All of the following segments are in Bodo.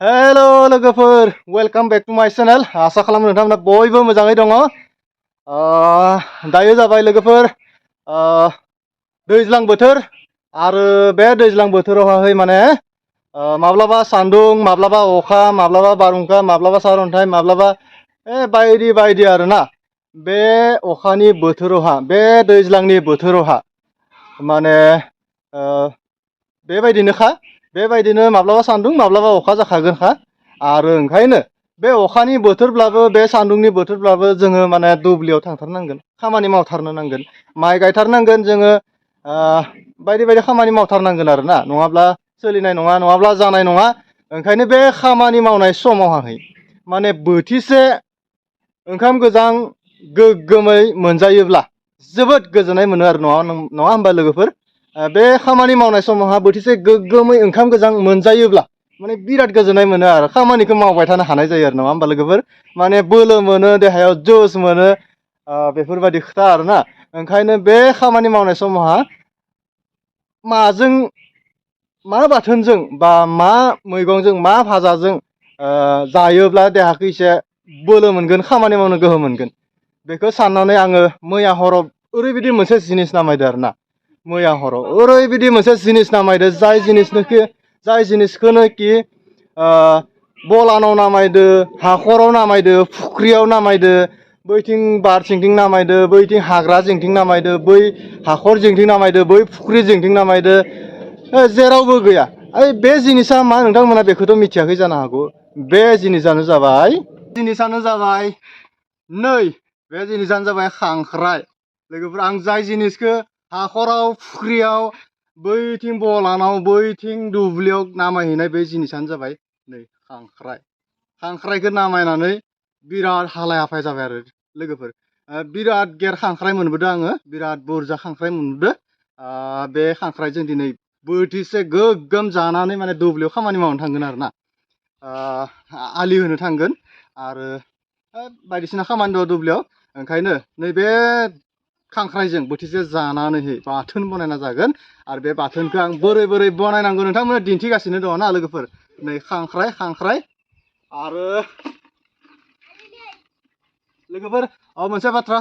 हेलो लोगोफोर वेलकाम बेक टू माय चेनेल आसा खालामो नोंथांमोना बयबो मोजाङै दङ दायो जाबाय लोगोफोर दैज्लां बोथोर आरो बे दैज्लां बोथोरावहाय माने माब्लाबा सान्दुं माब्लाबा अखा माब्लाबा बारहुंखा माब्लाबा सारअन्थाइ माब्लाबा बायदि बायदि आरोना बे अखानि बोथोरावहा बे दैज्लांनि बोथोरावहा माने बेबायदिनो माब्लाबा सान्दुं माब्लाबा अखा जाखागोनखा आरो ओंखायनो बे अखानि बोथोरब्लाबो बे सान्दुंनि बोथोरब्लाबो जोङो माने दुब्लियाव थांथारनांगोन खामानि मावथारनो नांगोन माइ गायथारनांगोन जोङो बायदि बायदि खामानि मावथारनांगोन आरोना नङाब्ला सोलिनाय नङा नङाब्ला जानाय नङा ओंखायनो बे खामानि मावनाय समावहाय माने बोथिसे ओंखाम गोजां गोग्गोमै मोनजायोब्ला जोबोद गोजोननाय मोनो आरो नङा होमबा लोगोफोर बे खामानि मावनाय समावहा बोथिसे गोग्गोमै ओंखाम गोजां मोनजायोब्ला माने बिराद गोजोननाय मोनो आरो खामानिखौ मावबाय थानो हानाय जायो आरो नङा होमबा लोगोफोर माने बोलो मोनो देहायाव जोस मोनो बेफोरबायदि खोथा आरोना ओंखायनो बे खामानि मावनाय समावहा माजों मा बाथोनजों बा मा मैगंजों मा भाजाजों जायोब्ला देहाखौ एसे बोलो मोनगोन खामानि मावनो गोहो मोनगोन बेखौ साननानै आङो मैया हराव ओरैबायदि मोनसे जिनिस नामायदो आरोना मैया हराव ओरैबायदि मोनसे जिनिस नामायदो जाय जिनिसखौनोखि बलानाव नामायदो हाखराव नामायदो फुख्रियाव नामायदो बैथिं बार सिंथिं नामायदो बैथिं हाग्रा जिंथिं नामायदो बै हाखर जिंथिं नामायदो बै फुख्रि जिंथिं नामायदो जेरावबो गैया बे जिनिसा मा नोंथांमोना बेखौथ' मिथियाखै जानो हागौ बे जिनिसानो जाबाय नै बे जिनिसानो जाबाय खांख्राइ लोगोफोर आं जाय जिनिसखौ हाखराव फुख्रियाव बैथिं बलानाव बैथिं दुब्लियाव नामायहैनाय बे जिनिसानो जाबाय नै खांख्राइखौ नामायनानै बिराद हालाय हाफाय जाबाय आरो लोगोफोर बिराद गेर खांख्राइ मोनबोदों आङो बिराद बुरजा खांख्राइ मोनबोदों बे खांख्राइजों दिनै बोथिसे गोग्गोम जानानै माने दुब्लियाव खामानि मावनो थांगोन आरोना आलि होनो थांगोन आरो बायदिसिना खामानि दं दुब्लियाव ओंखायनो नैबे खांख्राइजों बोथिसे जानानैहै बाथोन बनायना जागोन आरो बे बाथोनखौ आं बोरै बनायनांगौ नोंथांमोना दिन्थिगासिनो दङ ना लोगोफोर नै खांख्राइ आरो लोगोफोर मोनसे बाथ्रा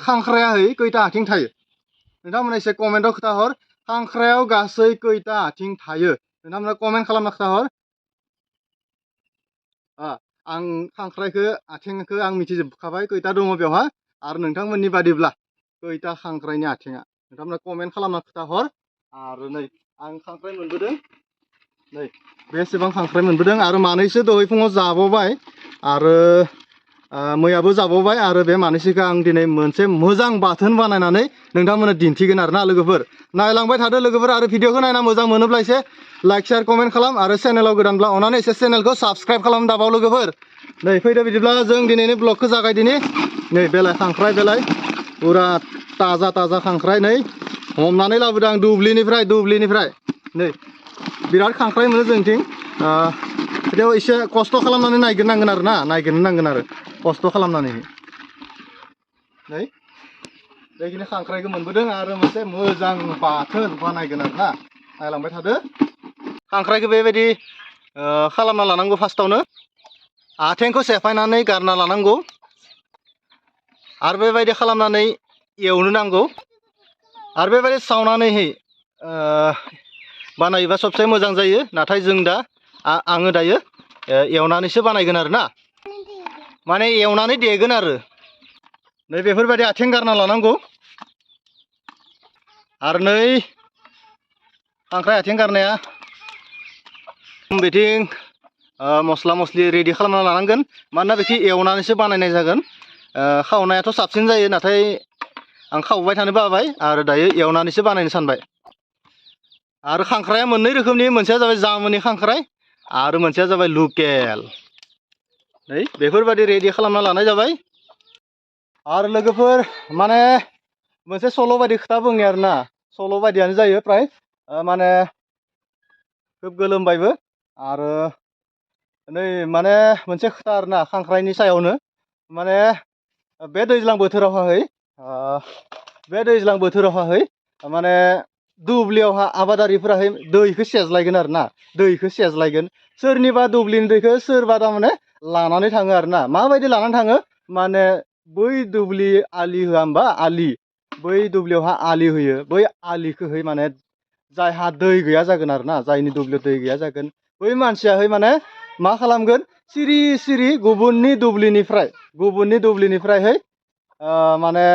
खांख्राइयाहै खैथा आथिं थायो नोंथांमोना एसे कमेन्टआव खोथाहर खांख्राइयाव गासै खैथा आथिं थायो नोंथांमोना कमेन्ट खालामना खोथाहर आं खांख्राइखौ आथिंखौ आं मिथिजोबखाबाय खैथा दङ बेवहा आरो नोंथांमोननि बादिब्ला खैथा खांख्राइनि आथिङा नोंथांमोना कमेन्ट खालामना खोथाहर आरो नै आं खांख्राइ मोनबोदों नै बेसेबां खांख्राइ मोनबोदों आरो मानैसो दहाय फुङाव जाबावबाय आरो मैयाबो जाबावबाय आरो बे मानैसोखौ आं दिनै मोनसे मोजां बाथोन बानायनानै नोंथांमोननो दिन्थिगोन आरोना लोगोफोर नायलांबाय थादो लोगोफोर आरो भिडिअखौ नायना मोजां मोनोब्ला एसे लाइक शेयार कमेन्ट खालाम आरो चेनेलाव गोदानब्ला अननानै एसे चेनेलखौ साबस्क्राइब खालाम दाबाव लोगोफोर नै फैदो बिदिब्ला जों दिनैनि ब्लगखौ जागायदिनि नै बेलाय खांख्राइ बेलाय पुरा ताजा खांख्राइ नै हमनानै लाबोदों आं दुब्लिनिफ्राय नै बिराद खांख्राइ मोनो जोंथिं बेयाव एसे खस्थ' खालामनानै नागिरनांगोन आरो ना नागिरनांगोन आरो खस्थ' खालामनानै नै बेखिनि खांख्राइखौ मोनबोदों आरो मोनसे मोजां बाथोन बानायगोन आरो ना नायलांबाय थादो खांख्राइखौ बेबायदि खालामना लानांगौ फार्स्टआवनो आथेंखौ सेफायनानै गारना लानांगौ आरो बेबायदि खालामनानै एवनो नांगौ आरो बेबायदि सावनानैहै बानायोबा सबसे मोजां जायो नाथाय जों दा आङो दायो एवनानैसो बानायगोन आरो ना माने एवनानै देगोन आरो नै बेफोरबायदि आथिं गारना लानांगौ आरो नै खांख्राइ आथिं गारनाया बिथिं मस्ला मस्लि रेडि खालामना लानांगोन मानोना बेखौ एवनानैसो बानायनाय जागोन खावनायाथ' साबसिन जायो नाथाय आं खावबाय थानो बाबाय आरो दायो एवनानैसो बानायनो सानबाय आरो खांख्राइया मोननै रोखोमनि मोनसेया जाबाय जामुनि खांख्राइ आरो मोनसेया जाबाय लकेल नै बेफोरबायदि रेडि खालामना लानाय जाबाय आरो लोगोफोर माने मोनसे सल' बायदि खोथा बुंनि आरोना सल' बायदियानो जायो फ्राय माने खोब गोलोमबायबो आरो नै माने मोनसे खोथा आरोना खांख्राइनि सायावनो माने बे दैज्लां बोथोरावहाय माने दुब्लियावहा आबादारिफोराहाय दैखौ सेज्लायगोन आरो ना दैखौ सेज्लायगोन सोरनिबा दुब्लिनि दैखौ सोरबा थारमाने लानानै थाङो आरो ना माबायदि लानानै थाङो माने बै दुब्लि आलि होआ होमबा आलि बै दुब्लियावहा आलि होयो बै आलिखौहाय माने जायहा दै गैया जागोन आरो ना जायनि दुब्लियाव दै गैया जागोन बै मानसियाहाय माने मा खालामगोन सिरि सिरि गुबुननि दुब्लिनिफ्रायहाय माने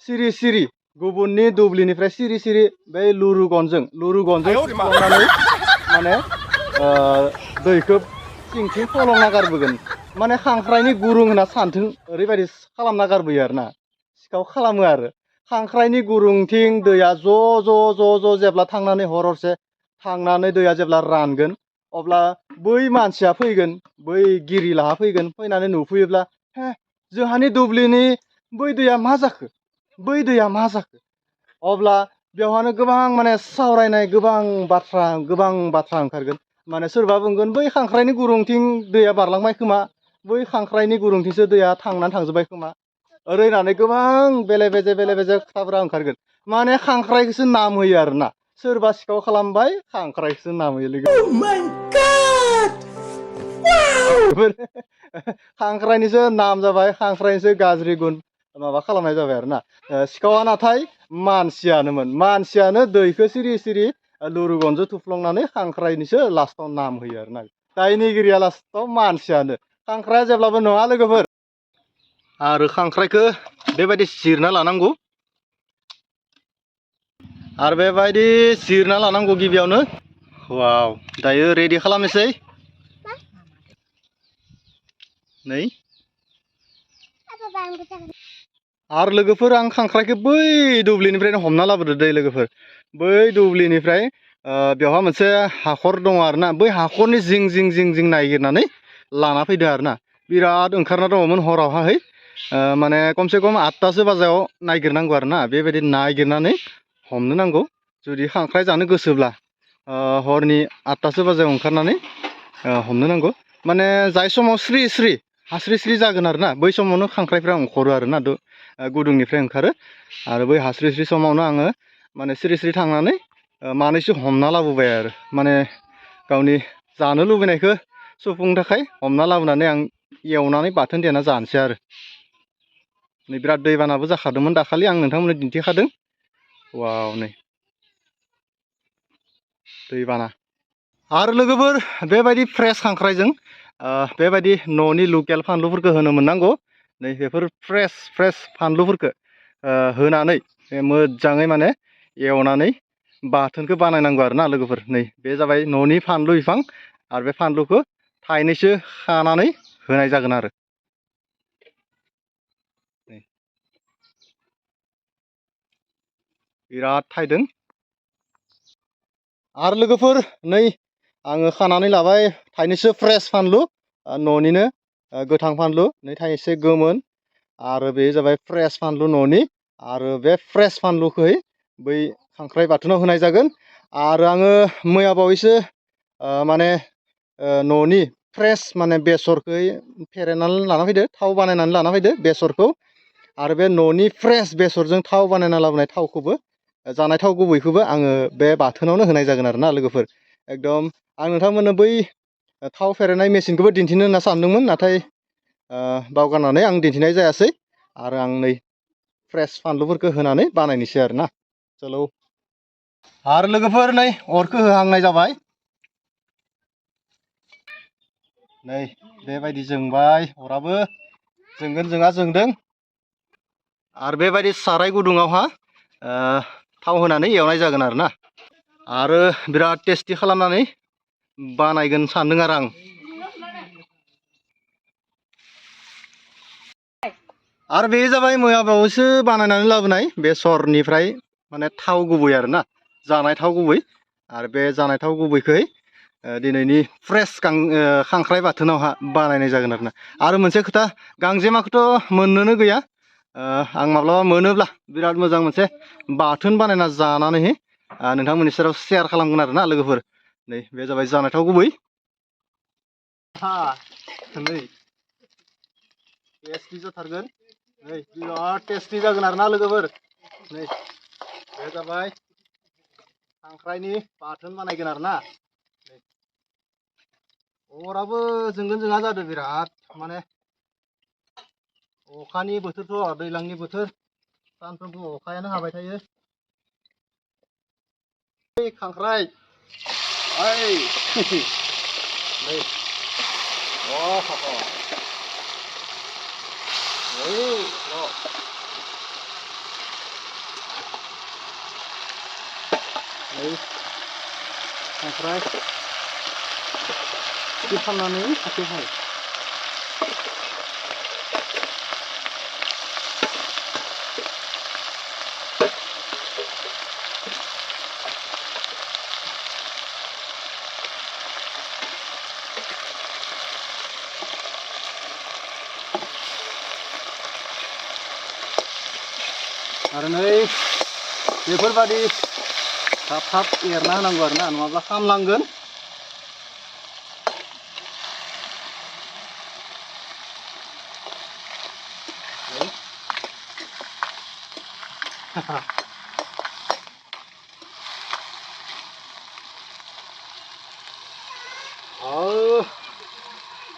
सिरि सिरि गुबुननि दुब्लिनिफ्राय सिरि सिरि बै लुरुगनजों थुफ्लंनानै माने दैखौ सिंथिं फलंना गारबोगोन माने खांख्राइनि गुरुं होनना सानथों ओरैबायदि खालामना गारबोयो आरो ना सिखाव खालामो आरो खांख्राइनि गुरुंथिं दैया ज' जेब्ला थांनानै हरसे थांनानै दैया जेब्ला रानगोन अब्ला बै मानसिया फैगोन बै गिरिलाहा फैगोन फैनानै नुफैयोब्ला हे जोंहानि दुब्लिनि बै दैया मा जाखो अब्ला बेवहायनो गोबां माने सावरायनाय गोबां बाथ्रा ओंखारगोन माने सोरबा बुंगोन बै खांख्राइनि गुरुंथिं दैया बारलांबाय खोमा बै खांख्राइनि गुरुंथिंसो दैया थांनानै थांजोब्बाय खोमा ओरै होननानै गोबां बेले बेजे खोथाफोरा ओंखारगोन माने खांख्राइखौसो नाम होयो आरो ना सोरबा सिखाव खालामबाय खांख्राइखौसो नाम होयो लोगो खांख्राइनिसो नाम जाबाय खांख्राइनिसो गाज्रि गुन माबा खालामनाय जाबाय आरो ना सिखावा नाथाय मानसियानो दैखौ सिरि सिरि लुरुगनजों थुफ्लंनानै खांख्राइनिसो लास्टाव नाम होयो आरो ना दायनिगिरिया लास्टाव मानसियानो खांख्राइया जेब्लाबो नङा लोगोफोर आरो खांख्राइखौ बेबायदि जिरना लानांगौ आरो बेबायदि जिरना लानांगौ गिबियावनो वाव दायो रेडि खालामनोसै नै आरो लोगोफोर आं खांख्राइखौ बै दुब्लिनिफ्रायनो हमना लाबोदो दै लोगोफोर बै दुब्लिनिफ्राय बेवहा मोनसे हाखर दङ आरो ना बै हाखरनि जिं नागिरनानै लाना फैदों आरो ना बिराद ओंखारना दङमोन हरावहाय माने खमसे खम 8टासो बाजायाव नागिरनांगौ आरो ना बेबायदि नागिरनानै हमनो नांगौ जुदि खांख्राइ जानो गोसोब्ला हरनि 8टासो बाजायाव ओंखारनानै हमनो नांगौ माने जाय समाव हास्रि जागोन आरो ना बै समावनो खांख्राइफ्रा ओंखारो आरो ना गुदुंनिफ्राय ओंखारो आरो बै हास्रि समावनो आङो माने सिरि थांनानै मानैसो हमना लाबोबाय आरो माने गावनि जानो लुबैनायखौ सुफुंनो थाखाय हमना लाबोनानै आं एवनानै बाथोन देना जानोसै आरो नै बिराद दैबानाबो जाखादोंमोन दाखालि आं नोंथांमोननो दिन्थिखादों वाव नै दैबाना आरो लोगोफोर बेबायदि फ्रेस खांख्राइजों बेबायदि न'नि लकेल फानलुफोरखौ होनो मोननांगौ नै बेफोर फ्रेस फानलुफोरखौ होनानै मोजाङै माने एवनानै बाथोनखौ बानायनांगौ आरो ना लोगोफोर नै बे जाबाय न'नि फानलु बिफां आरो बे फानलुखौ थाइनैसो खानानै होनाय जागोन आरो बिराद थायदों आरो लोगोफोर नै आङो खानानै लाबाय थाइनैसो फ्रेस फानलु न'निनो गोथां फानलु नै थाइनैसो गोमोन आरो बे जाबाय फ्रेस फानलु न'नि आरो बे फ्रेस फानलुखौहाय बै खांख्राइ बाथोनाव होनाय जागोन आरो आङो मैया बावैसो माने न'नि फ्रेस माने बेसरखौ फेरेनानै लाना फैदो थाव बानायनानै लाना फैदो बेसरखौ आरो बे न'नि फ्रेस बेसरजों थाव बानायना लाबोनाय थावखौबो जानाय थाव गुबैखौबो आङो बे बाथोनावनो होनाय जागोन आरो ना लोगोफोर एकदम आं नोंथांमोननो बै थाव फेरेनाय मेचिनखौबो दिन्थिनो होनना सानदोंमोन नाथाय बावगारनानै आं दिन्थिनाय जायासै आरो आं नै फ्रेस फानलुफोरखौ होनानै बानायनोसै आरो ना चलो आरो लोगोफोर नै अरखौ होहांनाय जाबाय नै बेबायदि जोंबाय अराबो जोंदों आरो बेबायदि साराय गुदुङावहा थाव होनानै एवनाय जागोन आरो ना आरो बिराद टेस्टि खालामनानै बानायगोन सानदों आरो आरो बे जाबाय मैया बावैसो बानायनानै लाबोनाय बेसरनिफ्राय माने थाव गुबै आरो ना जानाय थाव गुबै आरो बे जानाय थाव गुबैखौ दिनैनि फ्रेस खांख्राइ बाथोनावहा बानायनाय जागोन आरो मोनसे खोथा गांजेमाखौथ' मोननोनो गैया आं माब्लाबा मोनोब्ला बिराद मोजां मोनसे बाथोन बानायना जानानै नोंथांमोननि सेराव शेयार खालामगोन आरो ना लोगोफोर नै बे जाबाय जानाय थाव गुबै नै टेस्टि जाथारगोन नै बिराद टेस्टि जागोन आरो ना लोगोफोर नै बे जाबाय खांख्राइनि बाथोन बानायगोन आरोना अराबो जोंगोन जोङा जादों बिराद माने अखानि बोथोरथ' दैज्लांनि बोथोर सानफ्रोमबो अखायानो हाबाय थायो खांख्राइ ओइ नै खांख्राइ फाननानै हाथायावहाय आरो नै बेफोरबादि थाब थाब एरना होनांगौ आरोना नङाब्ला खामलांगोन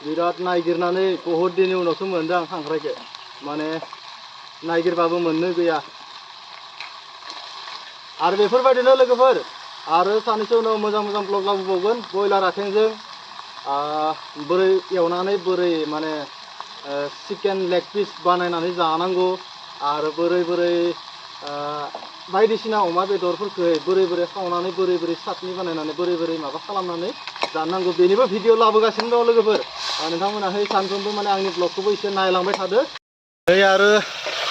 बिराद नागिरनानै बहुद दिननि उनावसो मोनदों आं खांख्राइखौ माने नागिरबाबो मोननो गैया आरो बेफोरबायदिनो लोगोफोर आरो सानैसो उनाव मोजां मोजां ब्लग लाबोबावगोन बयलार आथिंजों बोरै एवनानै बोरै माने चिकेन लेग पिस बानायनानै जानांगौ आरो बोरै बोरै बायदिसिना अमा बेदरफोरखौ बोरै बोरै खावनानै बोरै बोरै चाटनि बानायनानै बोरै बोरै माबा खालामनानै जानांगौ बेनिबो भिडिअ लाबोगासिनो दं लोगोफोर नोंथांमोनाहै सानफ्रोमबो माने आंनि ब्लगखौबो एसे नायलांबाय थादो नै आरो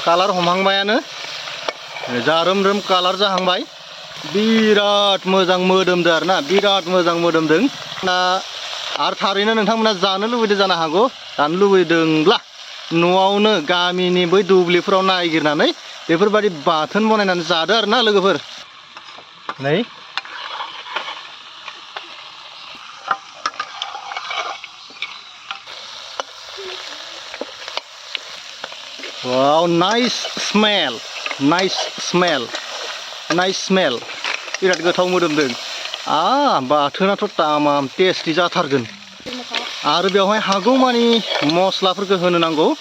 कालार हमहांबायानो जारोम रोम कालार जाहांबाय बिराद मोजां मोदोमदों आरोना बिराद मोजां मोदोमदों आरो थारैनो नोंथांमोना जानो लुबैदों जानो हागौ जानो लुबैदोंब्ला न'आवनो गामिनि बै दुब्लिफोराव नागिरनानै बेफोरबायदि बाथोन बनायनानै जादो आरोना लोगोफोर नै वाव नाइस स्मेल बिराद गोथाव मोदोमदों बाथोनाथ' तामाम टेस्टि जाथारगोन आरो बेवहाय हागौमानि मस्लाफोरखौ होनो नांगौ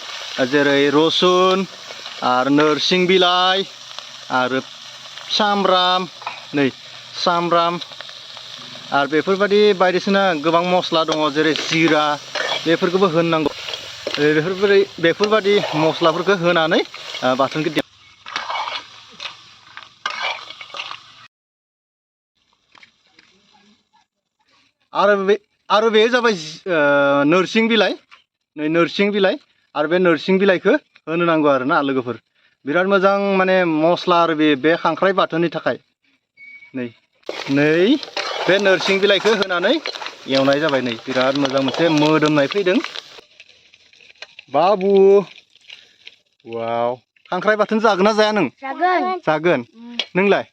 जेरै रसुन आरो नोरसिं बिलाइ आरो सामब्राम आरो बेफोरबायदि बायदिसिना गोबां मस्ला दङ जेरै जिरा बेफोरखौबो होनांगौ बेफोरबायदि मस्लाफोरखौ होनानै बाथोनखौ आरो बे जाबाय नोरसिं बिलाइ नै नोरसिं बिलाइ आरो बे नोरसिं बिलाइखौ होनो नांगौ आरोना लोगोफोर बिराद मोजां माने मस्ला आरो बे खांख्राइ बाथोननि थाखाय नै बे नोरसिं बिलाइखौ होनानै एवनाय जाबाय नै बिराद मोजां मोनसे मोदोमनाय फैदों बाबु वाव खांख्राइ बाथोन जागोन ना जाया नों जागोन नोंलाय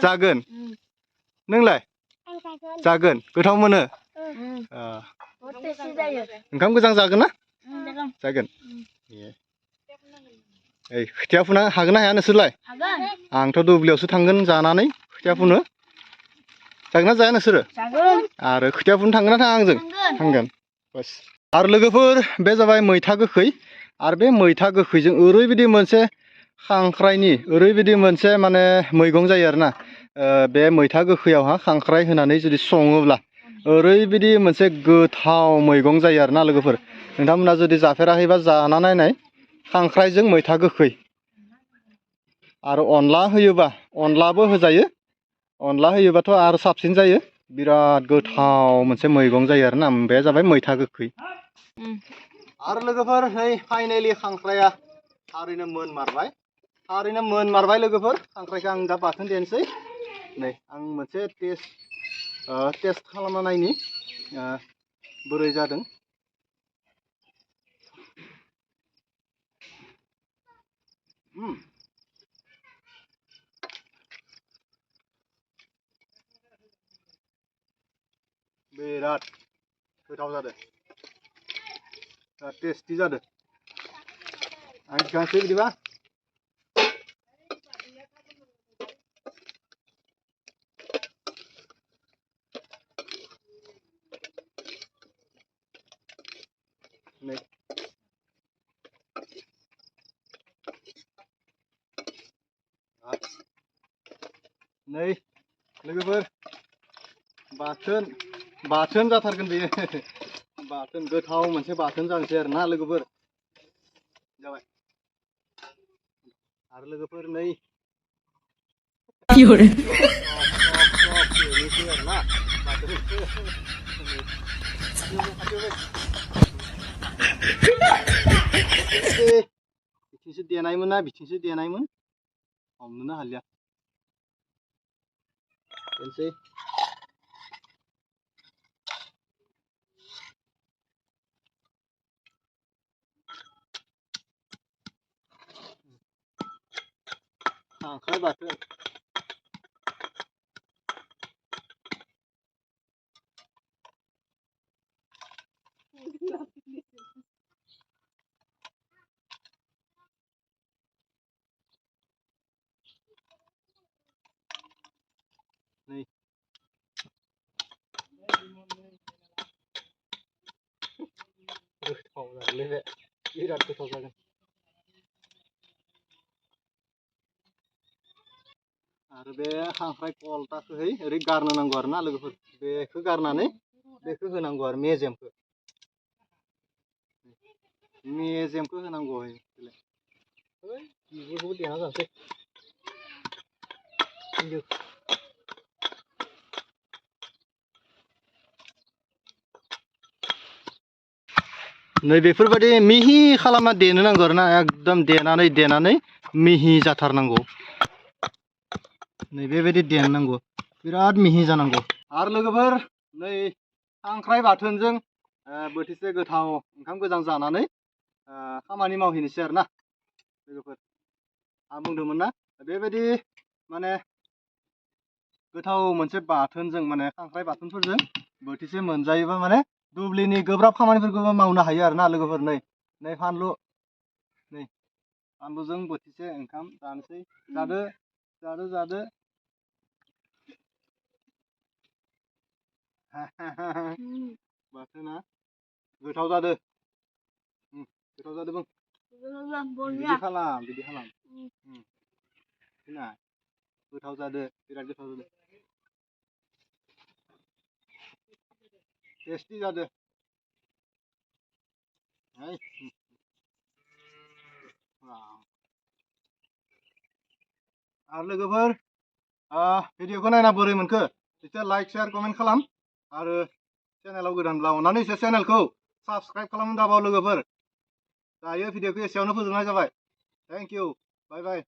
जागोन नोंलाय जागोन गोथाव मोनो ओंखाम गोजां जागोन ना जागोन खोथिया फुनो हागोन ना हाया नोंसोरलाय आंथ' दुब्लियावसो थांगोन जानानै खोथिया फुनो जागोन ना जाया नोंसोरो आरो खोथिया फुनो थांगोन ना थाङा आंजों थांगोन बास आरो लोगोफोर बे जाबाय मैथा गोखै आरो बे मैथा गोखैजों ओरैबायदि मोनसे खांख्राइनि ओरैबायदि मोनसे माने मैगं जायो आरोना बे मैथा गोखैयावहा खांख्राइ होनानै जुदि सङोब्ला ओरैबायदि मोनसे गोथाव मैगं जायो आरोना लोगोफोर नोंथांमोना जुदि जाफेराखैबा जाना नायनाय खांख्राइजों मैथा गोखै आरो अनला होयोबा अनलाबो होजायो अनला होयोबाथ' आरो साबसिन जायो बिराद गोथाव मोनसे मैगं जायो आरोना बे जाबाय मैथा गोखै आरो लोगोफोर नै फाइनेलि खांख्राइया थारैनो मोनमारबाय लोगोफोर खांख्राइखौ आं दा बाथोन देनोसै नै आं मोनसे टेस्ट खालामना नायनि बोरै जादों बिराद गोथाव जादों टेस्टि जादों आं गांसे बिदिबा नै नै लोगोफोर बाथोन जाथारगोन बेयो बाथोन गोथाव मोनसे बाथोन जानोसै आरो ना लोगोफोर जाबाय आरो लोगोफोर नै बिथिंसो देनायमोन ना बिथिंसो देनायमोन हमनोनो हालिया दोनसै खांख्राइ बाथोन नै गोथाव जागोनलै बे बिराद गोथाव जागोन आरो बे खांख्राइ खलथाखौहै ओरै गारनो नांगौ आरो ना लोगोफोर बेखौ गारनानै बेखौ होनांगौ आरो मेजेमखौ होनांगौ बिगुरखौबो देना जानोसै नै बेफोरबायदि मिहि खालामना देनो नांगौ आरो ना एकदम देनानै मिहि जाथारनांगौ नै बेबायदि देनांगौ बिराद मिहि जानांगौ आरो लोगोफोर नै खांख्राइ बाथोनजों बोथिसे गोथाव ओंखाम गोजां जानानै खामानि मावहैनोसै आरो ना लोगोफोर आं बुंदोंमोन ना बेबायदि माने गोथाव मोनसे बाथोनजों माने खांख्राइ बाथोनफोरजों बोथिसे मोनजायोबा माने दुब्लिनि गोब्राब खामानिफोरखौबो मावनो हायो आरो ना लोगोफोर नै फानलुजों बोथिसे ओंखाम जानोसै जादो बाथोना गोथाव जादो बुं बिदि खालाम गोथाव जादो बिराद गोथाव जादो टेस्टि जादो आरो लोगोफोर भिडिअखौ नायना बोरै मोनखो एसे लाइक शेयार कमेन्ट खालाम आरो चेनेलाव गोदानब्ला अननानै एसे चेनेलखौ साबस्क्राइब खालामनो दाबाव लोगोफोर दायो भिडिअखौ एसेयावनो फोजोबनाय जाबाय थेंक इउ बाय बाय